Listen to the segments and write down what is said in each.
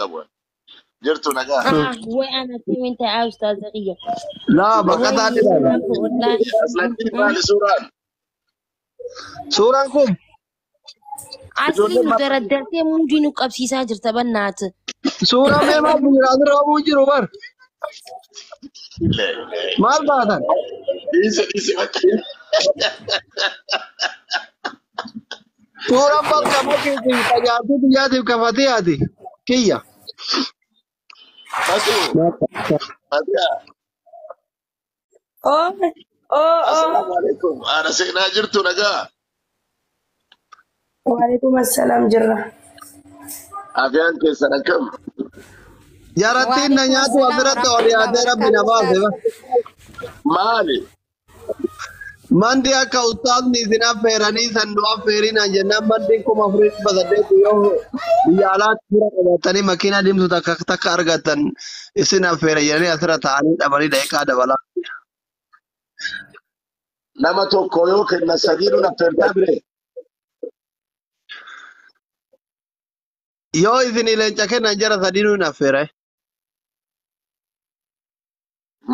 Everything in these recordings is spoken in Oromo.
qabu. Jirtu nagaa. Ah, way ana kamiin ta'aa ustaaza kiyya. Laa baqataa Way dhibaa. wallaahi. Aslattiin maali suuraan? Suuraan kun Asli nu daraddartee muudii nu qabsiisaa jirta bannaat. Suuraa mee maal jira asirra oomuu jiru bar. Maal baatan? Dhiise dhiise bakka. Suuraan bakka bakki tajaajiltuu biyyaatiif kafatee ati kiyya. Fasu. Fatiha. Oh, oh, oh. Assalaamu alaikum. Haadha seenaa jirtu nagaa. Waalaikum assalam jirra. Afiyaan keessan akkam? Jarattiin na nyaatu asirratti ol yaadee rabbi na baase. Maali? Mandi akka ustaazni isin affeeranii san nu affeerinaan jennaan mandiin 4800 yoo biyya alaatti fira qabaatanii makiinaa deemtu takka takka argatan isin affeera jedhanii asirra taa'anii dhabanii daqiiqaa dabalaa. Nama tokko yoo kenna sadii nun affeertaa bire. Yoo isin leenca kennan jara sadii nuun affeera.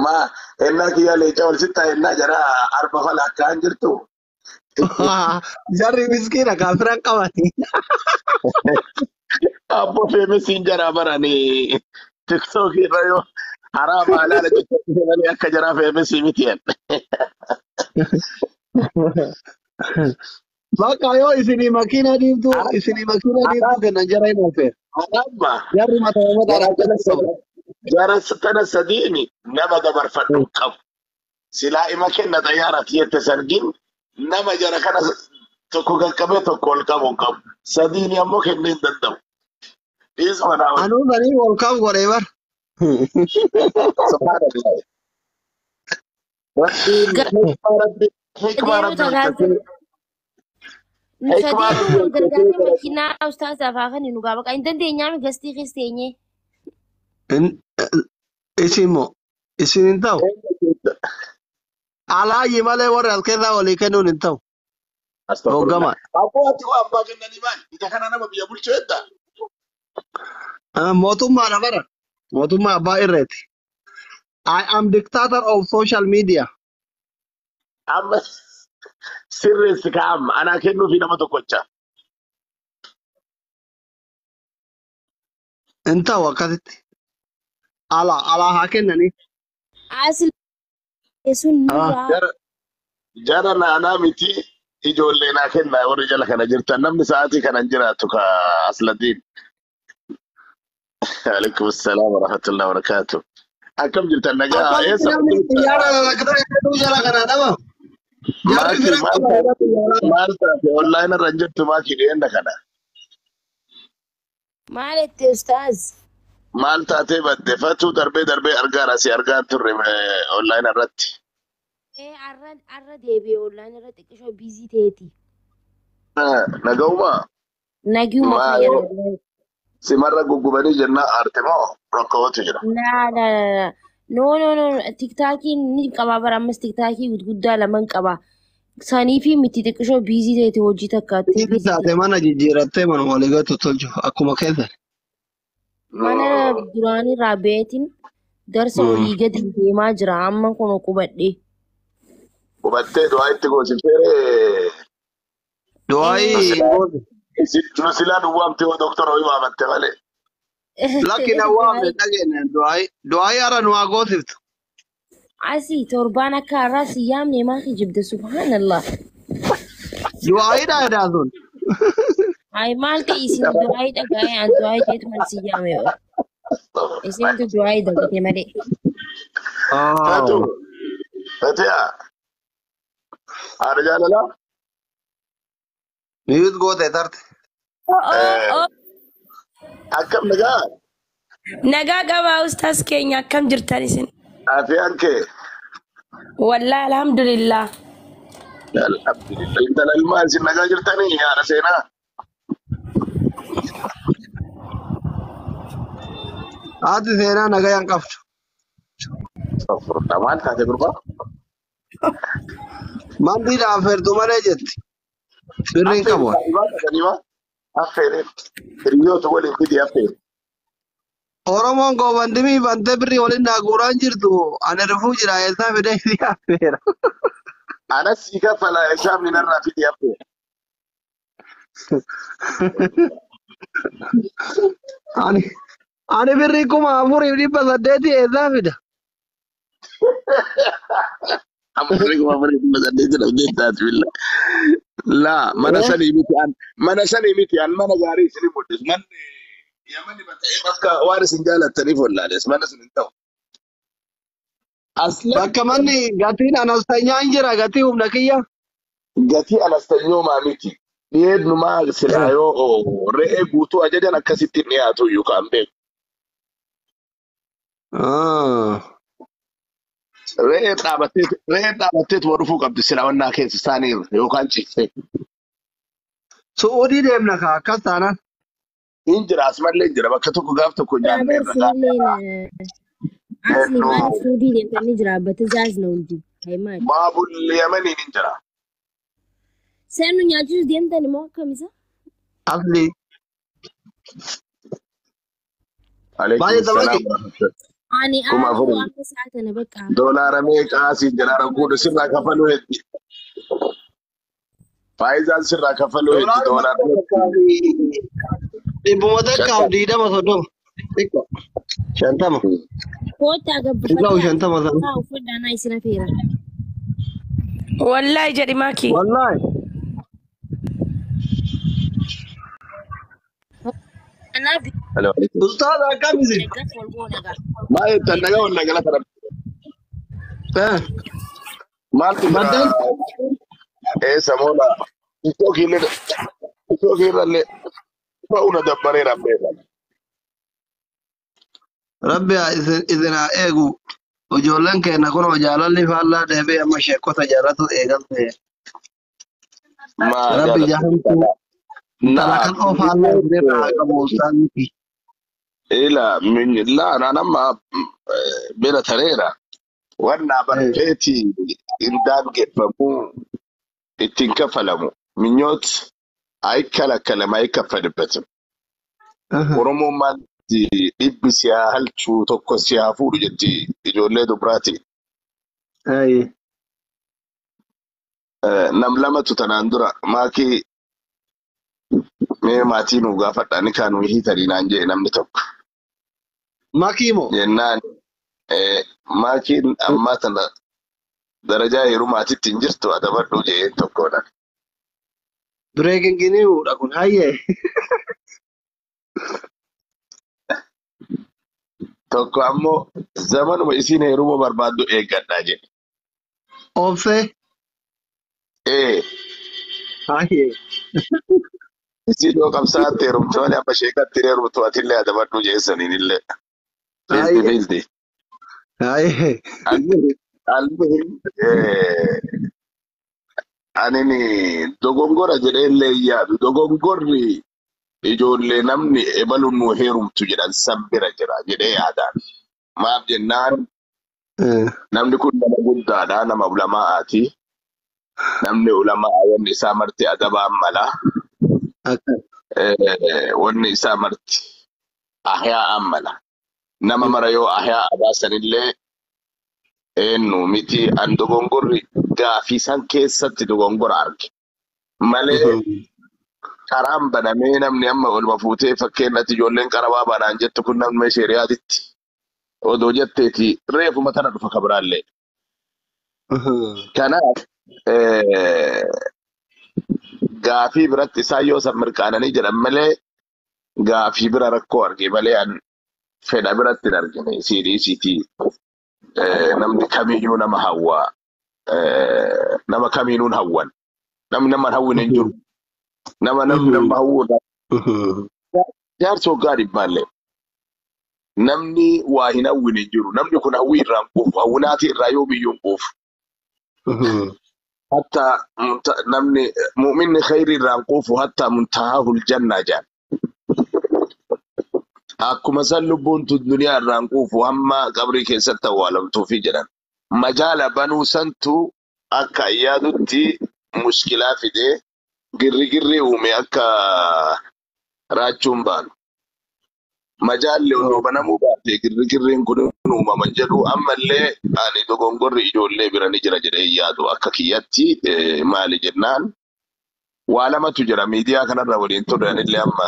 Ma ennaa kiyya leenca ol sitta ennaa jara arba fala akkaan jirtu. Jarri miskiina kaafiran qabani. Abbo feemisiin jara baranii tiktookii irra yoo haraama halaala jechuun malee akka jaraa feemisii miti jenne. Bakka yoo isinii makiinaa diimtuu isinii makiinaa diimtuu kennan jara hin affeera. Haraama Jarri mataa jara mataadhaan tana qabu. jara tana sadiini nama dabarfadhu qabu. Silaa ima kenna xayyaaraaf jette sargin nama jara kana tokko qaqqabee tokko ol qabu hin qabu. Sadiini ammoo kennuu hin danda'u. Dhiisuma naa wajjin. Anuu sanii ol qabu godhee bar. Subhaanallah. Rabbiin hikmaa rabbi hikmaa Gadeeroo rabbi tagaa hojjetee nu hikmaa sadii rabbi nu hojjetee gargaartee makiinaa ustaazaaf haa kennu nu gaafa hin dandeenyaami gastii keessa teenyee. Isin moo isin hin ta'u. Alaayyi malee warri as keessaa walii kennuun hin ta'u. Astagfirullah. Hooggamaa. Abboo ati waa abbaa kennanii maali? Ija kana nama biyya bulchu hedda. Mootummaadha bara. Mootummaa abbaa irreeti. I am dictator of social media. Amma sirreessi kaa'amma. Anaa kennuufi nama tokkocha. Hin ta'u akkasitti. Alaa alaa haa kennanii. Asli sun nurraa Jara jara naanaa miti ijoollee naa kennaa warri jala kana jirtan namni sa'aatii kana hin jiraatu ka asladiin. Alaikum salaam wa rahmatullahi wa barakatuh. Akkam jirtan nagaa Akkamitti eessa namni xiyyaara lalakatee kennuu jala kana dhaba? Jarri Maaki fira maal qaba xiyyaara. maal taate online irra hin jirtu maaki dhiyeenya kana. maal itti ustaaz? Maal taatee badde fatuu darbee darbee argaara si argaa turre online irratti. Ee arra arra deebi'ee ollaan irra xiqqishoo biizii ta'eeti. Naga'uma Nagiyuma maaloo fayyada. simarra guggubanii jennaan aarte moo rakkootu jira. Laa laa laa. No no no tiktaakiin ni qabaa bara ammas tiktaakii guddaa laman qabaa. Sanii fi miti xiqqishoo biizii ta'eeti hojii takkaatti Dhiirri biizii taate ta'e. mana jijjiirattee manuma walii galtu tolchu akkuma keessan. Mana duraanii irraa beetiin darsa olii gadi deemaa jira amma kun qubadhee. Qubattee du'aa itti goosifteeree Du'aayi nu silaa duwwaamte yoo doktora wayii waamatte malee. lakki na waamne dhageenye du'aayi du'aayi hara nu haa goosiftu. Asii torbaan akka har'aa si yaamne maa kijibde subhaanallah. Du'aayiidha edaa sun. Ay maal ta'e isin du'aayii dhaga'ee an du'aayii jeetu si yaame. Isintu du'aayii dagate malee. Taatu Fatiha haadha jaalalaa. Miyuut goote tarte. Oh, oh, oh. Akkam nagaa Nagaa qabaa ustaas keenya akkam jirtan isin? afiyaan kee. Wallaahi alhamdulillah. Alhamdulillah. Intala ilmaa isin nagaa jirtanii haadha seenaa. Haati seenaa nagayaan qabdu. Astaghfirullah. Maal taate gurbaa? Mandiidha affeertu malee jetti. Birriin qabu. Affeeri. Affeeri. Hiriyoota waliin fidi affeeri. Oromoon goobandimii bantee birrii waliin naa guuraan jirtu ani rifuu jira eessaa fidee si affeera. Anas si kaffala hisaabni narraa fidi affeera. Ani birrii 4,800 eessaa fida. Amma birrii 4,800 dhabdee taati billa. Laa mana sanii miti an mana sanii miti an mana gaarii isin mul'isu. Manni Yamani bata'ee bakka waan isin jaalattaniif wallaales mana sun hin ta'u. Aslan Bakka manni gatiin anastanyaan jira gatii humna kiyya. Gatii anastanyoomaa miti. Dhiyeednumaa silaa yoo re'ee guutuu ajajan akkasitti hin dhiyaatu iyyuu kan beeku. Re'ee dhaabatteetu dhufuu qabdi silaa keessa isaanii yookaan ciiftee. Su'uudii deemna kaa akkas taanaan. Hin jira asumallee hin jira bakka tokko gaaf tokko nyaanne irra. Asli maal suudii deemtanii jira batizaz ነው እንጂ ሃይማኖት Baabul Yamaniin hin jira. Seenu nyaachisu deemtan immoo akkamisa? Asli. Alaikum Baay'ee salaam. taphatee. Ani Kuma aaruu afurii. akka isaa kana bakka. Doolaara meeqaa siin jira rakkoo sirraa kafaluu hetti. Faayidaan sirraa kafaluu hetti Doolaara doolaara meeqa. Dhibbuma takkaaf 20 30. Xiqqoo. 50. Koottaa Xiqqoo gabbifadhaa. 50 sana. Haa uffadhaa naa isin afeera. Wallaahi jedhi maaki. Wallaahi. Kanaaf Ustaaz akkam isin? deeggarsa wal goona gaa. Maal jettan nagaa wal galata rabbi. Maaltu jira? Maddaan Eessa moola? Tiktookii irrallee ba'uuna dabbareera beekan. Rabbi haa isin haa eegu. Ijoolleen keenya kunoo jaalalli faallaa deebi'ee amma sheekota jaallatu eegalte. Maa Rabbi jaalatu. jaalaltu intala Naa kan oofaallee isinirraa haa qabu ustaazni. ila laa naan amma bira tareera. Wanna barteeti hin daangeffamuu ittiin kafalamu. Minyoot አይከለከልም አይከፈልበትም። Oromoon maal dhibbi si haa halchuu tokko si haa fuudhu jetti ijoollee dubaraati. Nam lamatu tanaan dura maakii mee maatii nu gaafadha ni kaanu hiitanii naan jedhe namni tokko. Makii moo? Jennaan maakiin ammaa tana darajaa heerumaatitti hin jirtu adabadhu jedheen tokkodha. Breaking news kun hayyee. Tokko ammoo zamanuma isiin heeruma barbaaddu eeggadhaa jedhe. Obsee. Ee Hayyee. isiin yoo qabsaa'aatti heerumtu malee amma sheekatti heerumtu atillee adabadhu jeessaniin illee. Fiilti Hayyee. fiilti. Hayyee. Almuhim anini dogongora jedhee illee hin yaadu. Dogongorri ijoollee namni ebalu nu heerumtu jedhan san bira jira jedhee yaadaan. Maaf jennaan namni kun nama guddaadha, nama ulamaa'aati. Namni ulamaa wanni isaa marti adabaan mala. Akka. Wanni isaa marti ahyaa'aan mala. Nama mara yoo ahyaa baasanillee eenyu miti an dogongorri gaafii san keessatti dogongora arge. Malee karaan banamee namni amma olma fuutee fakkeenyatti ijoolleen qarabaa banaan jettu kun namni sheriyaatitti odoo jetteeti reefuma tana dhufa kabiraallee. Kanaaf gaafii biratti isaan yoo san mirqaananii jedhan malee gaafii bira rakkoo arge malee an fedha biratti hin argine CDCT namni kamiyyuu nama hawwaa nama kamiinuun hawwan namni nama hin hawwine hin jiru nama namni nama hawwuudha jaarsa waggaa dhibbaallee namni waa hin hawwine hin jiru namni kun hawwii irraa hin quufu hawwinaatii irraa yoomiyyuu hin quufu hatta namni mu'minni khayrii irraa hin quufu hatta muntahaahul jannaa jedhan akkuma san lubbuun tun duniyaa irraa hin quufu hamma qabrii keessatti awwaalamtuufi jedhan majaala banuu santu akka ayyaadutti mushkilaa fidee girri girri uume akka raachuun baanu. Majaalli odoo banamuu baate girrigirriin kun uumaman jedhu ammallee ani dogongorri ijoollee bira ni jira jedhee yaadu akka kiyyatti maali jennaan waa lamatu jira miidiyaa kanarra waliin turre anillee amma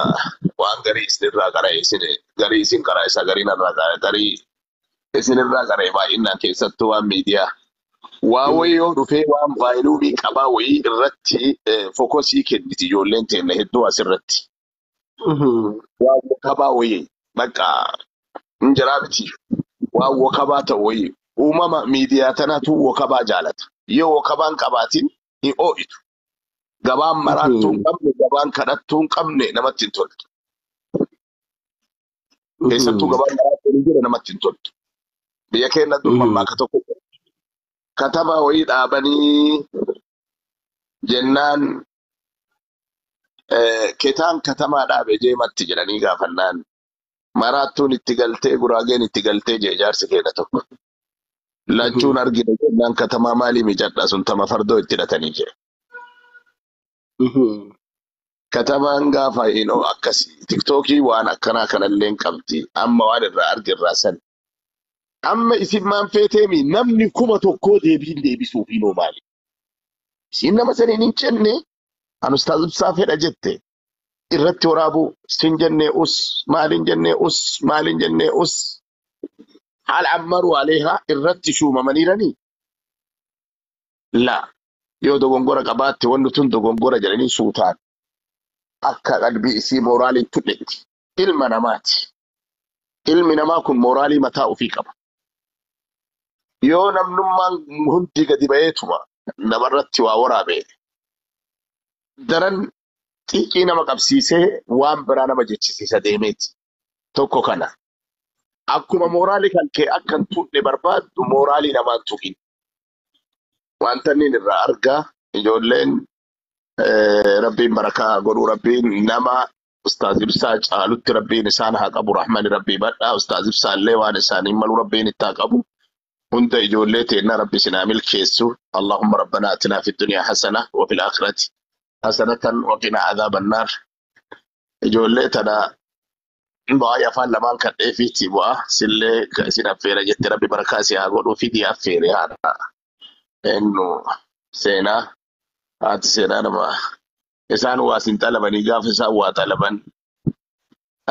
waan garii isinirraa qara'e isin garii isin qaraa isa garii narraa qara'e garii isinirraa qara'e baay'inaan keessattuu waan miidiyaa. Waa wayii yoo dhufee waan vaayiluumii qabaa wayii irratti fokosii kenniti ijoolleen teenna hedduu asirratti. Waan wakabaa wayii bakka hin jiraa miti. Waan wakabaa ta'u wayii uumama miidiyaa tanatu wakabaa jaalata. Yoo wakabaan qabaatin hin oo'itu. Gabaan maraattuu hin qabne, gabaan kadhattuu hin qabne namatti hin toltu. Keessattuu gabaan maraattuu hin jire namatti hin toltu. Biyya keenya dur mammaaka tokko kataba wayii dhaabanii jennaan ketaan katamaa dhaabe jeematti jedhanii gaafannaan maraattuun itti galtee guraageen itti galtee jee jaarsi keenya tokko. Lachuun argina jennaan katamaa maalii mijadha sun tama fardoo itti hidhatanii jire. Katamaan gaafa inoo akkasii tiktookii waan akkanaa kanallee qabdi amma waan irraa argirraa san. Amma isin maan feeteemi namni 1000 deebiin deebisuuf inoo maali? Isin nama saniin hin jenne an ustaaz ibsaa fedha jette irratti waraabuu sin jennee us maaliin jennee us maaliin jennee us haala ammaruu aleehaa irratti shuumamaniiranii? Laa yoo dogongora qabaatte wanni tun dogongora jedhanii suutaan akka qalbii isii mooraaliin tudhetti ilma namaati. Ilmi namaa kun mooraalii mataa ofii qaba. Yoo namnummaan hundi gadi ba'eetuma namarratti waa waraabe daran xiiqii nama qabsiisee waan biraa nama jechisiisa deemeeti. Tokko kana. Akkuma mooraalii kan kee akka hin tuqne barbaaddu mooraalii namaan tuqin. Wanta inni irraa argaa ijoolleen rabbiin barakaa godhuu rabbiin nama Ustaaz Ibsaa caalutti rabbiin isaan haa qabu rahmani rabbii badhaa Ustaaz Ibsaa illee waan isaaniin malu rabbiin itti haa qabu. Hunda ijoollee teenna rabbi isin haa milkeessu. Allahumma rabbana atinaa fi dunyaa hasana wa fil aakhirati hasanatan wa qinaa adhaaban naar. Ijoollee tana baay'ee afaan lamaan kadhee fiitii bu'aa sillee isin affeera jette rabbi barakaa si haa godhuu fidii affeere haadha. Ennu seenaa haati seenaa nama isaan waa sin xalabanii gaafa isaan waa xalaban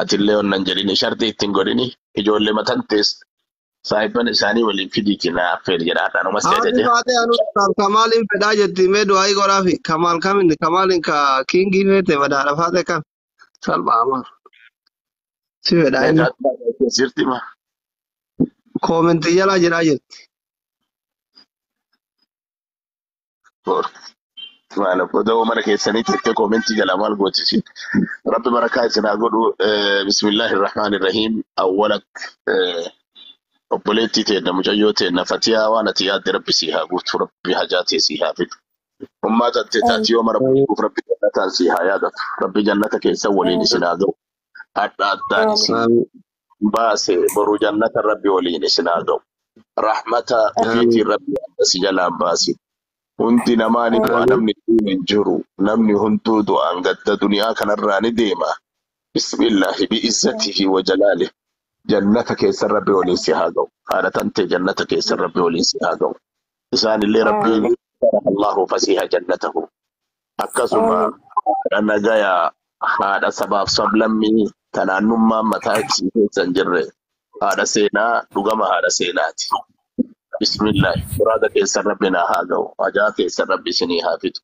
atillee onnan jedhini shartii ittiin godhini ijoollee matan tees saahibban isaanii waliin fidiiti na affeer jedha haadha si Haati ajaje. faatee anu kamaaliin fedhaa jetti mee du'aayii godhaafi kamaal kamin kamaaliin ka kiingii feete badaadha faatee kam salphaa ama si fedhaa inni Sirti ma koomentii jalaa jedhaa jirti. Maal odoo mana keessanii tettee koomentii jalaa maal gootisi. Rabbi barakaa isin haa godhu. Bismillaahi irrahmaani irrahiim. Awwalak obboleettii teenna mucayyoo teenna fatiyaa waan ati yaadde rabbi sii haa guutu rabbi hajaa tee sii haa fidu. Ummaa tattee taati yoo mara rabbuuf rabbi jannataan sii haa yaadatu. Rabbi jannata keessa waliin isin haa ga'u. Hadha addaan isin baase boru jannata rabbi waliin isin haa ga'u. Rahmata ofiitiin rabbi si jalaan baasi. Hundi namaa ni du'a namni hin jiru. Namni hunduu du'aan gadda duniyaa kanarraa ni deema. Bismillaahi bi'izzatihi wa jalaalihi. Jannata keessa rabbi waliin si haa ga'u. Haadha tantee jannata keessa rabbi waliin si haa ga'u. Isaanillee rabbiin Allahu fasiha jannatahu. Akkasuma haadha nagayaa haadha sabaaf sablammii tanaannummaan mataa isii keessa hin jirre haadha seenaa dhugama haadha seenaati. Bismillaahi muraada keessan rabbi naa haa ga'u. Hajaa keessan rabbi isinii haa fidu.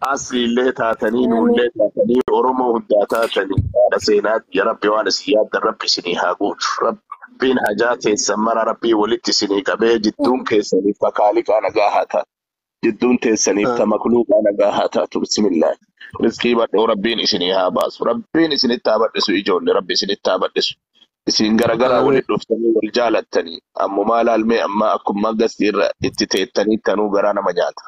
Asliillee taatanii nuullee taatanii Oromoo hundaa taatanii haadha seenaati ya rabbi waan isin yaaddan rabbi isinii haa guutu. Rabbiin hajaa teessan mara rabbii walitti isinii qabee jidduun keessaniif takaaliqaa nagaa haa taatu. Jidduun teessaniif ta makluuqaa nagaa haa taatu. Bismillaahi. Rizqii badhoo rabbiin isinii haa baasu. Rabbiin isinitti haa badhisu ijoollee rabbi isinitti haa badhisu. Isin garagaraa walitti dhuftanii wal jaalattanii ammumaa laalmee ammaa akkuma gastii irra itti teettanii tanuu garaa nama nyaata.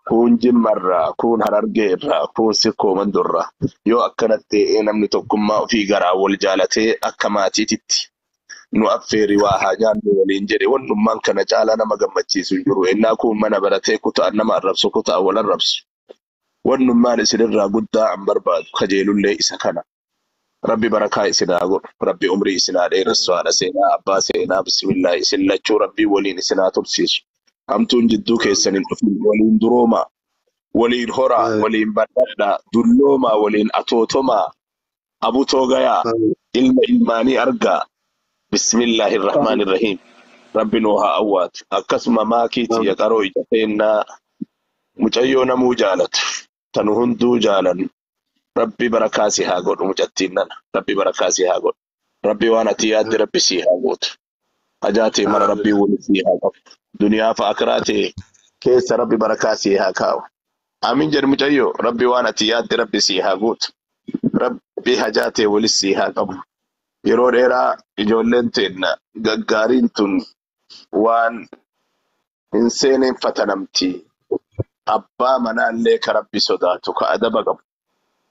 Kun jimmarraa, kun harargee irraa, kun sikkoo mandurraa. Yoo akkanatti ta'ee namni tokkummaa ofii garaa wal jaalatee akka maatiititti nu affeeri waa haa nyaannu waliin jedhe wannummaan kana caalaa nama gammachiisu hin jiru. Innaa kun mana baratee kutaan nama arrabsu kutaan wal arrabsu. Wannummaan isinirraa guddaa an barbaadu kajeelullee isa kana. Rabbi barakaa isin haa godhu. Rabbi umrii isin haa dheeressu. Haadha seenaa, abbaa seenaa, bismillah isin lachuu Rabbii waliin isin haa tursiisu. Hamtuun jidduu keessan hin dhufin. Waliin duroomaa, waliin horaa, waliin badhadhaa, dulloomaa, waliin atootomaa, abutoo gayaa, ilma ilmaanii argaa. Bismillaahi rahmaani rahiim. Rabbi nuu haa awwaatu. Akkasuma maakii tiyya qaroo ija teennaa mucayyoo namuu jaalatu. Tanu hunduu jaalannu. Rabbi barakaa si haa godhu mucattiin nana. Rabbi barakaa si haa godhu. Rabbi waan ati yaadde Rabbi si haa gootu. Hajaa tee mara Rabbii waliin si haa qabu. Duniyaa fi akiraa tee keessa Rabbi barakaa si haa kaa'u. Amiin jedhu mucayyoo. Rabbi waan ati yaadde Rabbi si haa gootu. Rabbi hajaa tee waliin si haa qabu. Yeroo dheeraa ijoolleen teenna gaggaariin tun waan hin seeneen fatanamti. Abbaa manaallee ka Rabbi sodaatu ka adaba qabu.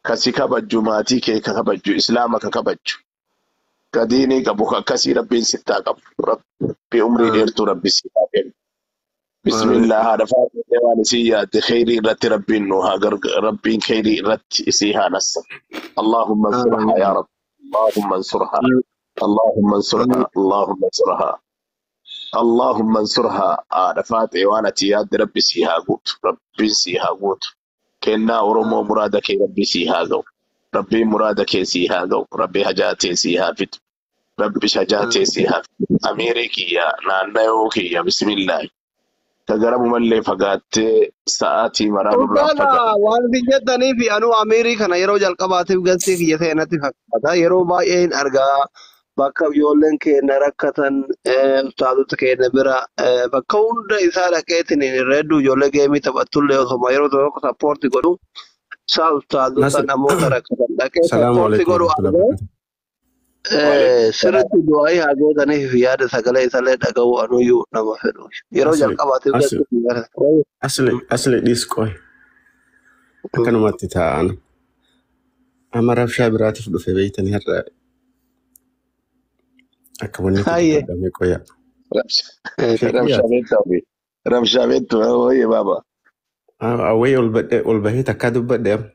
Ka si kabajju maatii kee ka kabajju islaama ka kabajju. Ka diinii qabu ka akkasii Rabbiin sittaa qabu. Rabbi umrii dheertuu Rabbi si haa kennu. Bismillah haadha faatee waan isii yaadde kheyrii irratti Rabbiin nu haa gargaaru. Rabbiin kheyrii irratti isii haa nassa. Allahumma ansurhaa yaa Rabbi. Allahumma ansurhaa. Allahumma ansurhaa. Allahumma ansurhaa. Allahumma ansurhaa. Haadha faatee waan ati yaadde Rabbi sii haa guutu. Rabbiin sii haa guutu. Kennaa Oromoo muraada kee Rabbi sii haa ga'u. Rabbiin muraada kee sii haa ga'u. Rabbi hajaa tee sii haa fidu. Rabbi hajaa tee sii haa fidu. Amiirii kiyya naannayoo kiyya bismillaahi. Ka garamumallee fagaattee sa'aatii maraa nurraa Ustaaza fagaate. waan isin jettanii fi anuu amiirii kana yeroo jalqabaatiif galtee kiyya ta'e natti fakkaata. Yeroo baay'ee hin argaa bakka ijoolleen keenya rakkatan ustaazota keenya bira bakka hunda isaa dhaqeetiin irra hedduu ijoollee geemii taphattullee osoma yeroo tokko sappoorti godhu isaa ustaazota Nasir, namoota rakkatan dhaqee salaamu sappoorti alaikum godhu warahmatullahi argee wabarakatuh. sirriitti du'aayii haa gootaniif yaada sagalee isallee dhaga'uu anuyyuu nama fedhu. Yeroo Asli, jalqabaatiif asli, galtee kiyya ta'e. asli, asli dhiis qoy. Akkanumatti taa'an. Amma rabshaa biraatiif dhufe beeytanii har'a akka wanni itti Hayyee. dubbadhame qoya. Sheekiyyaa. Rabshaa beektaa ofii. Rabshaa beektu wayye baaba. Awwee ol badhe ol bahee takkaa dubbadhe amma.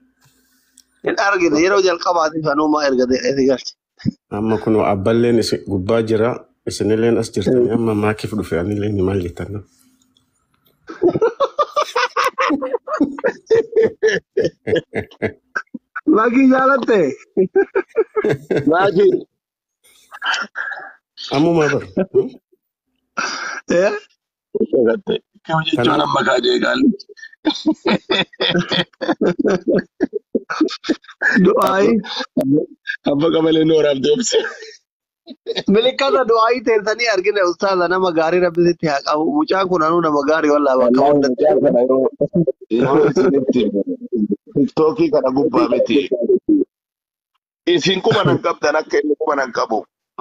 Hin argine yeroo jalqabaatiif anumaa erga ta'e galche. Amma kun abballeen isin gubbaa jira isinilleen as jirtanii amma maakiif dhufe anilleen maal jettan. Makii jaalatte. Maakii. Ammumaa bara. Eh? Kam jechuun Kanaaf amma kaajee gaalli. Du'aayii. Abba qabalee nooraaf deemse. Milikkata du'aayii teessanii argine ustaaza nama gaarii rabbi sitti haa qabu. Mucaan kun anuu nama gaarii wallaa bakka Wallaahi hundatti. mucaa kana yeroo isinitti tiktookii kana gubbaa miti. Isin quba nan qabdan akka inni quba nan qabu.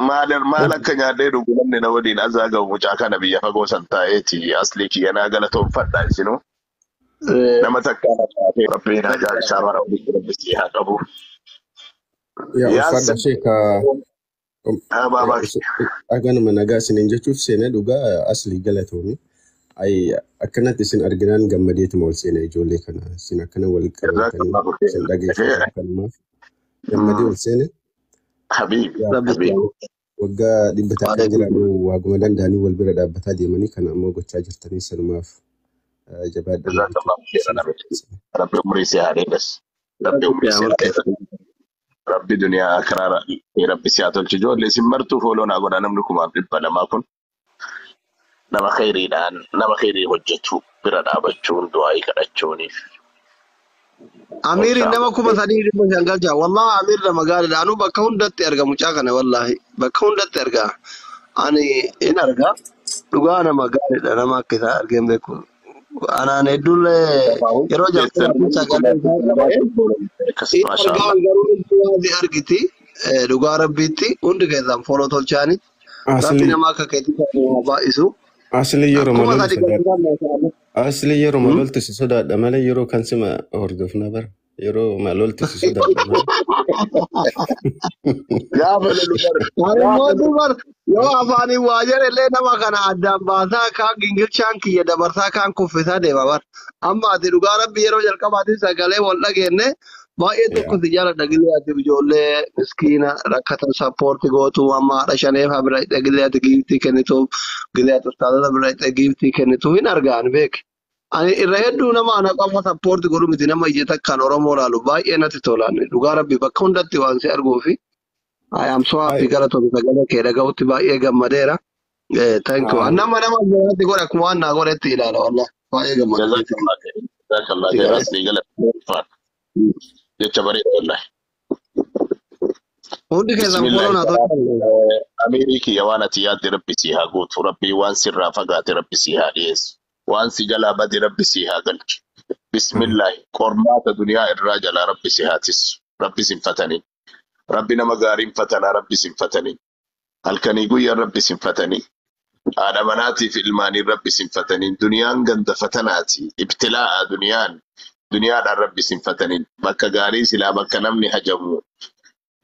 Maal maal akka nyaadhee dhugu namni na waliin azaa ga'u mucaa kana biyya fagoo san taa'eeti aslii kiyya naa galatoonfadha isinuu. Nama takkaa na taatee rabbiin hajaa isaa mara walitti rabbi sii haa qabu. Yaa Yaasa ulfaadha sheekaa. baabaa Aganuma nagaa isiniin jechuuf seenee dhugaa aslii galatoomi. Ay akkanatti isin arginaan gammadeetuma ol seenee ijoollee kana isin akkana wal qabatanii jazakallahu isin khairan. dhageeffatan kanumaaf gammadee ol seene. Habiibi Yaa Rabbi habiibi. waggaa dhibba takka Waalaikum. jiraannu waaguma danda'anii wal bira dhaabbataa deemanii kana ammoo gochaa jirtanii sanumaaf jabaadhaa jechuuf Jazakallahu khairan isiniif habiibi. seene. Rabbi umrii si haa dheeressu. Rabbi Rabbi umrii haa si haa milkeessu. dheeressu. Rabbi duniyaa akhiraa Rabbi si haa tolchu. Ijoollee isin martuu fooloo naa godha namni 2,200 kun nama khayriidhaan nama khayrii hojjetu bira dhaabachuun du'aa'ii kadhachuuniif. Amiiriin nama Inshallah. 3,500 galcha. Wallaahi amiir nama gaariidha. Anuu bakka hundatti arga mucaa kana wallaahi. Bakka hundatti arga. Ani hin arga. Dhugaa nama gaariidha. Nama akka isaa argeen beeku. Anaan hedduullee yeroo Keessan jalqabaatiif sagalee isaa qabate. akkas Hin maasha argaa Allah. garuu hundi waasi argiti. Dhugaa rabbiitti hundi keessaan fooloo tolchaani. Rabbi Asli nama akka keetii kan haa baay'isu. asli yeroo Akkuma loltu sadi sodaadha. galchaan maashaa Asli yeroo loltu si sodaadha malee yeroo kan sima hordofna bara. Yeroo loltu si sodaadha malee. Gaafa lolu bar Ani gaafa mootu bar yoo afaaniin waa jedhellee nama kana addaan baasaa kaan gingilchaan kiyya dabarsaa kaan kuffisaa deema bar. Amma ati dhugaa rabbi yeroo jalqabaatiif sagalee wal dhageenne Baay'ee tokko si jaaladha gizee ati ijoollee miskiina rakkatan sappoorti gootu amma haadha shaneef haa bira hidhee gizee ati giiftii kennituuf gizee ati ustaazota bira hidhee giiftii kennituuf hin argaan beek. Ani irra hedduu nama ana qofa sappoorti godhu miti nama ija takkaan Oromoo laalu baay'ee natti tolaan dhugaa rabbi bakka hundatti waan si arguufi. I am so happy galatoomsa sagalee kee dhaga'utti baay'ee gammadeera. Thank you. Nama nama biraatti godha akkuma waan naa godhetti ilaala wallahi. Baay'ee gammadeera. Jazakallah khair. Jazakallah khair. Asli galata. Jecha bareeda wallahi. Hundi keessan Bismillah. follow naa tolchaa. Amirii kiyya waan ati yaadde rabbi sii haa guutu. Rabbii waan sirraa fagaate rabbi sii haa dhiyeessu. Waan si jalaa bade rabbi sii haa galchu. Bismillah. Qormaata duniyaa irraa jalaa rabbi si haa tissu. Rabbi sin fatanii. Rabbi nama gaariin fatanaa rabbi sin fatanii. Halkanii guyyaan rabbi sin fatanii. Haadha manaatiif ilmaaniin rabbi sin fatanii. Duniyaan ganda fatanaati. Ibtilaa'a duniyaan. Duniyaadhaan rabbi sin fatanii. Bakka gaarii silaa bakka namni hajamu.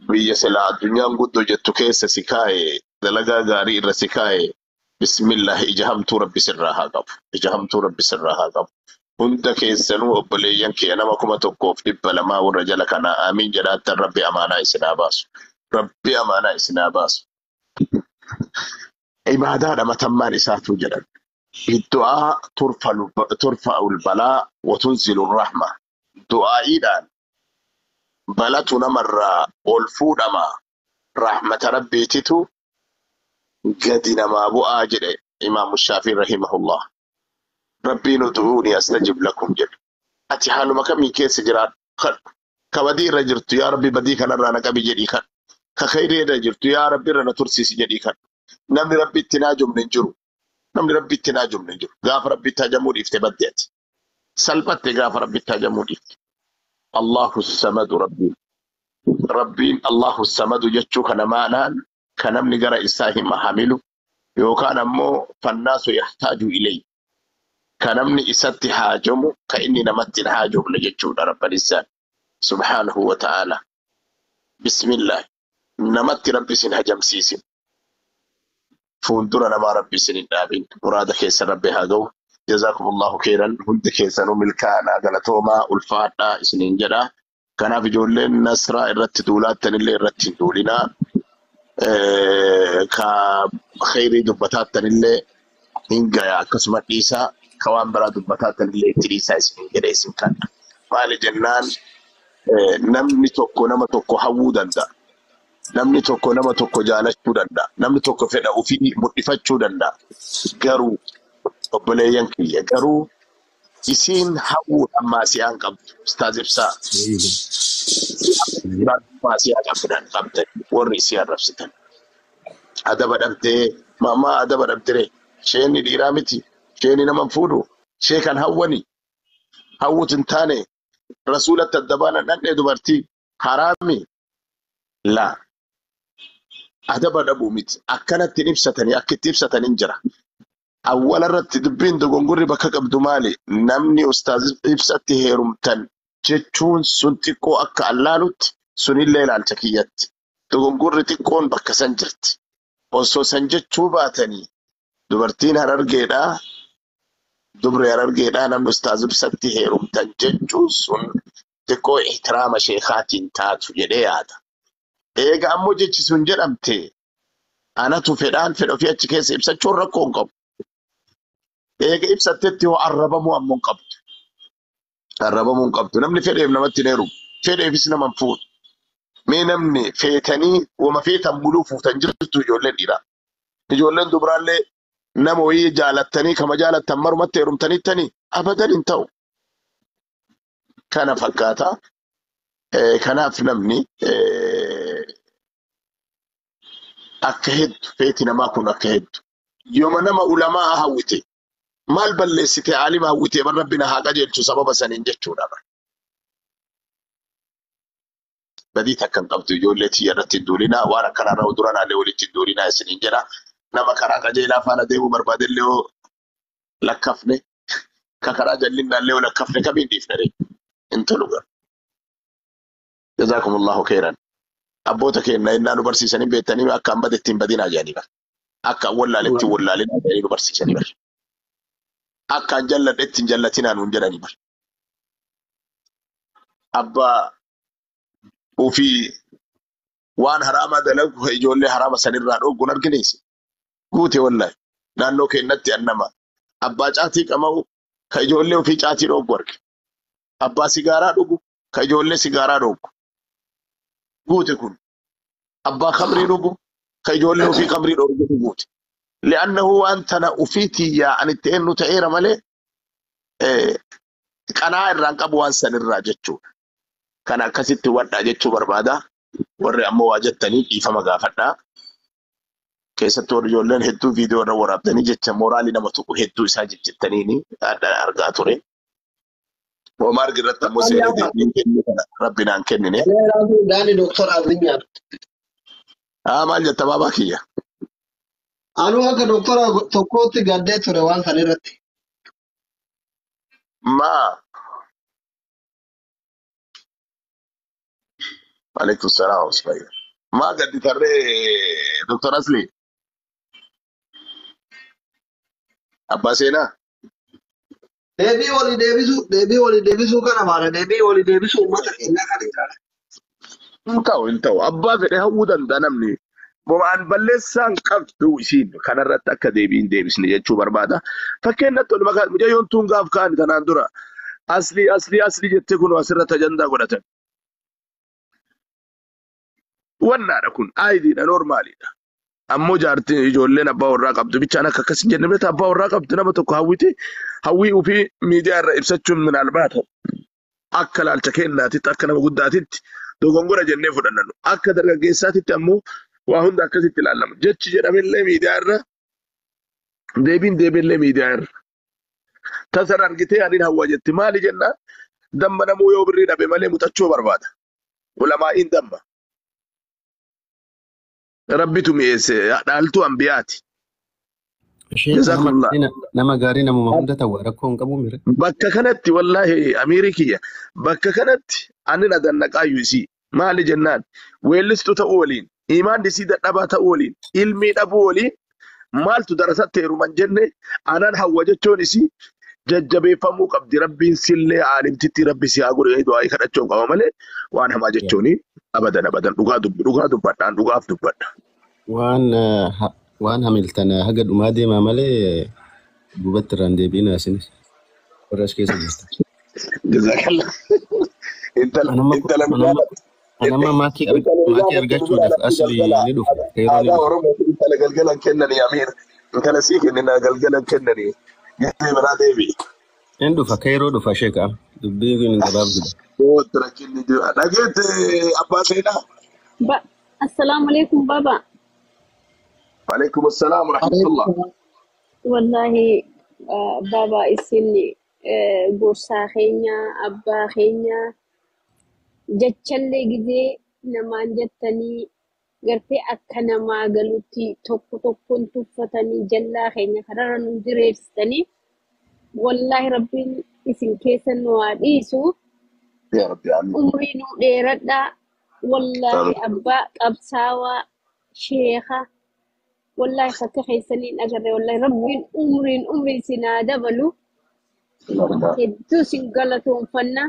Biyya silaa addunyaan guddoo jettu keessa si kaa'e dalagaa gaarii irra si kaa'e bismillah ija hamtuu rabbi sirraa haa qabu. Ija hamtuu rabbi sirraa haa qabu. Hunda keessanuu obboleeyyan kee nama 1200 warra jala kanaa amiin jedhaattan rabbi amaanaa isinaa baasu. Rabbi amaanaa isinaa baasu. Ibaadaadha matammaan isaatuu jedhan. Du'aa turfa'ul balaa wa tunzilu rahma. Du'aa'iidhaan balatu namarraa ol fuudhama rahmata rabbiititu gadi namaa bu'aa jedhe Imaamu Shaafiin rahimahullah. Rabbiin ud'uuni astajib lakum jedhe. Ati haaluma kamii keessa jiraadhu kadhu. Ka badii irra jirtu yaa Rabbi badii kanarraa na qabi jedhii kadhu. Ka khayrii irra jirtu yaa Rabbi irra na tursiisi jedhii kadhu. Namni Rabbi itti naajomne hin jiru. Namni Rabbi itti naajomne hin jiru. Gaafa Rabbi itti hajamuu dhiifte badde ati. Salphatte gaafa Rabbi itti hajamuu dhiifte. Allahu samadu Rabbiin. Rabbiin Allahu samadu jechuu kana maanaan ka namni gara isaa hin hamilu yookaan ammoo fannaasu yahtaaju ilay. Ka namni isatti haajamu ka inni namatti hin haajomne jechuudha Rabban isaan. Subhaanahu wa ta'ala. Bismillah. Namatti Rabbi isin hajamsiisin. Fuuldura namaa Rabbi isin hin dhaabin. Muraada keessa Rabbi haa ga'u. Jazakumullahu khairan. Hundi keessanuu milkaa'aa galatoomaa ulfaadhaa isiniin jedha. Kanaaf ijoolleen nasraa irratti duulaattanillee irratti hin duulinaa. Ka khairii dubbataattanillee hin gaya akkasuma dhiisaa. Ka waan biraa dubbataattanillee itti dhiisaa isiniin jedha isin kana. Maali jennaan namni tokko nama tokko hawwuu danda'a. Namni tokko nama tokko jaalachuu danda'a. Namni tokko fedha ofii mul'ifachuu danda'a. Garuu obboleeyyan kiyya garuu isiin hawwuudhaan maasi'aan qabdu. Ustaaz Ibsaa maasi'aa qabdan qabdan warri isii arrabsitan. Adaba dhabdee maamaa adaba dhabdee isheen dhiiraa miti isheen nama hin fuudhu ishee kan hawwani hawwutu hin taane rasuulatti adda baana dhandhee dubartii haraami laa adaba dhabuu miti akkanatti hin ibsatanii akka itti ibsatan hin jira. Awwala irratti dubbiin dogongorri bakka qabdu maali? Namni ustaaz ibsatti heerumtan jechuun sun xiqqoo akka allaalutti sunillee ilaalcha kiyyatti. Dogongorri xiqqoon bakka san jirti. Osoo san jechuu baatanii dubartiin harargeedhaa dubri harargeedhaa namni ustaaz ibsatti heerumtan jechuun sun xiqqoo ihtiraama sheekaatiin taatu jedhee yaada. Eega ammoo jechi sun jedhamte anatu fedhaan fedha ofii achi keessa ibsachuun rakkoo hin qabu. Eega ibsattetti hoo arrabamuu ammoo hin qabdu. Arrabamuu hin qabdu. Namni fedheef namatti hin heerumu. Fedheefis nama hin fuudhu. Mee namni feetanii wama feetan buluu fuutan jirtu ijoolleen dhiiraa. Ijoolleen dubaraallee nama wayii jaalattanii kama jaalattan marumatti heerumtanittanii abadan hin ta'u. Kana fakkaata. Kanaaf namni akka hedduu feeti namaa kun akka hedduu. Yooma nama ulamaa hawwite maal balleessite aalima hawwite bar rabbi na haa qajeelchu sababa saniin jechuudha. Badii takka hin qabdu ijoollee tiyya irratti hin duulinaa waan akkanarra duranaallee walitti hin duulinaa isiniin jedha. Nama karaa qajeelaa faana deemuu barbaadellee yoo lakkafne ka karaa jallinnaallee yoo lakkafne kamiin dhiifne ree hin tolu garuu. Jazakumullahu khairan. Abboota keenya innaa nu barsiisanii beektanii akka hin bade ittiin badinaa jedhanii bara. Akka hin wallaale ittiin wallaalinaa jedhanii nu barsiisanii bara. Akka hin jalladhe ittiin jallatinaa nuun jedhanii bara. Abbaa Ofii waan haraama dalagu ijoollee haraama sanirraa dhoogguun argineesi. Guute wallahi. Naannoo keenyatti annama. Abbaa caatii qama'u ka ijoollee ofii caatii dhooggu arge. Abbaa sigaaraa dhugu ka ijoollee sigaaraa dhooggu. Guute kun. Abbaa khamrii dhugu ka ijoollee ofii khamrii dhooggu guute. Li'annahu waan tana ofiitii yaa'an itti eenyu ta'eera malee qanaa irraan qabu waan sanirraa jechuudha. Kana akkasitti hubadhaa jechuu barbaada. Warri ammoo waa jettanii dhiifama gaafadhaa. Keessattuu warri ijoolleen hedduu viidiyoo irra waraabdanii jecha mooraalii nama tuqu hedduu isaa jejjettaniini argaa ture. Homaa argi irratti ammoo seenee deebiin kennu kana rabbi naan kennine. Daani Dooktar Azinyaadha. Haa maal jetta baabaa kiyya? Anuu akka doktora tokkootti gaddee ture waan san irratti. Maa? Alaikum salaam wa Maa gaddi tarree Dr. Asli? Abbaa seenaa? Deebii walii deebisuu, deebii walii deebisuu kana baana, deebii walii deebisuu uummata keenyaa kana ilaala. Hin ta'u hin ta'u. Abbaa fedhe hawwuu danda'a namni. Bomaan balleessaan qabdu isiin kanarratti akka deebiin deebisne jechuu barbaada. Fakkeenyatti ol makaa mucayyoon tun gaaf kaan kanaan dura asli asli asli jettee kun asirratti ajandaa godhatan. Wannaadha kun aayidiidha noormaaliidha. Ammoo jaartiin ijoolleen abbaa warraa qabdu bichaan akka akkas hin jenne beektaa abbaa warraa qabdu nama tokko hawwite hawwii ofii miidiyaa irra ibsachuun minaalbaata. Akka laalcha kennaatitti akka nama guddaatitti dogongora jennee fudhanna. Akka dargaggeessaatitti ammoo waa hunda akkasitti ilaalama. Jechi jedhamillee miidiyaa irra deebiin deebiillee miidiyaa irra. Tasan argitee adiin hawwa jetti maali jennaan damma namuu yoo birrii dhabe malee muxachuu barbaada. Ulamaa'iin damma. Rabbitu mi'eesse dhaaltuu ambiyaati. Isheen Jazakumullah. nama gaarii namuma hunda ta'u rakkoo hin qabu mire. Bakka kanatti wallaahi amiirii kiyya bakka kanatti ani na dannaqaayyuu isii maali jennaan weellistuu ta'uu waliin imaan isii dadhabaa ta'uu waliin ilmii dhabuu waliin maaltu darasatti heeruman jenne anan hawwa jechuun isii jajjabeeffamuu qabdi rabbiin sillee aalimtitti rabbi si haa godhu du'aa kadhachuun qaba malee waan hamaa jechuun abadan abadan dhugaa dubbi dhugaa dubbadhaan dhugaaf dubbadha. Waan waan hamiltan haga dhumaa deemaa malee duubatti irraan deebiin asinis warra as keessa jirta. Jazakallah. Intala Anamma intala anamma anamma maakii maakii argachuudhaaf asli ni dhufa. Yeroo ni aadaa dhufa. Oromoo intala galgalan kennanii amiir intala sii kennina galgalan kennanii jettee biraa deebi'i. Inni dhufa kayroo dhufa sheeka dubbii kun gabaabduudha. Bootti rakkinni jira. Dhageette abbaa seenaa. Ba Assalamu alaikum baba. Waalaikum assalaam warahmatullah. Wallahi baba isin gorsaa keenya abbaa keenya jechallee gizee namaan jettanii gartee akka namaa galutti tokko tokkoon tuffatanii jallaa keenya kararra nu jireessitanii wallahi rabbiin isin keessa nu haa dhiisu. Yaa Rabbi amiin. Umrii nu dheeradhaa. Wallahi Amiin. abbaa qabsaawaa sheeka wallahi bakka keessaniin agarre wallahi rabbiin umrii isin haa dabalu. Hedduu isin galatoonfanna.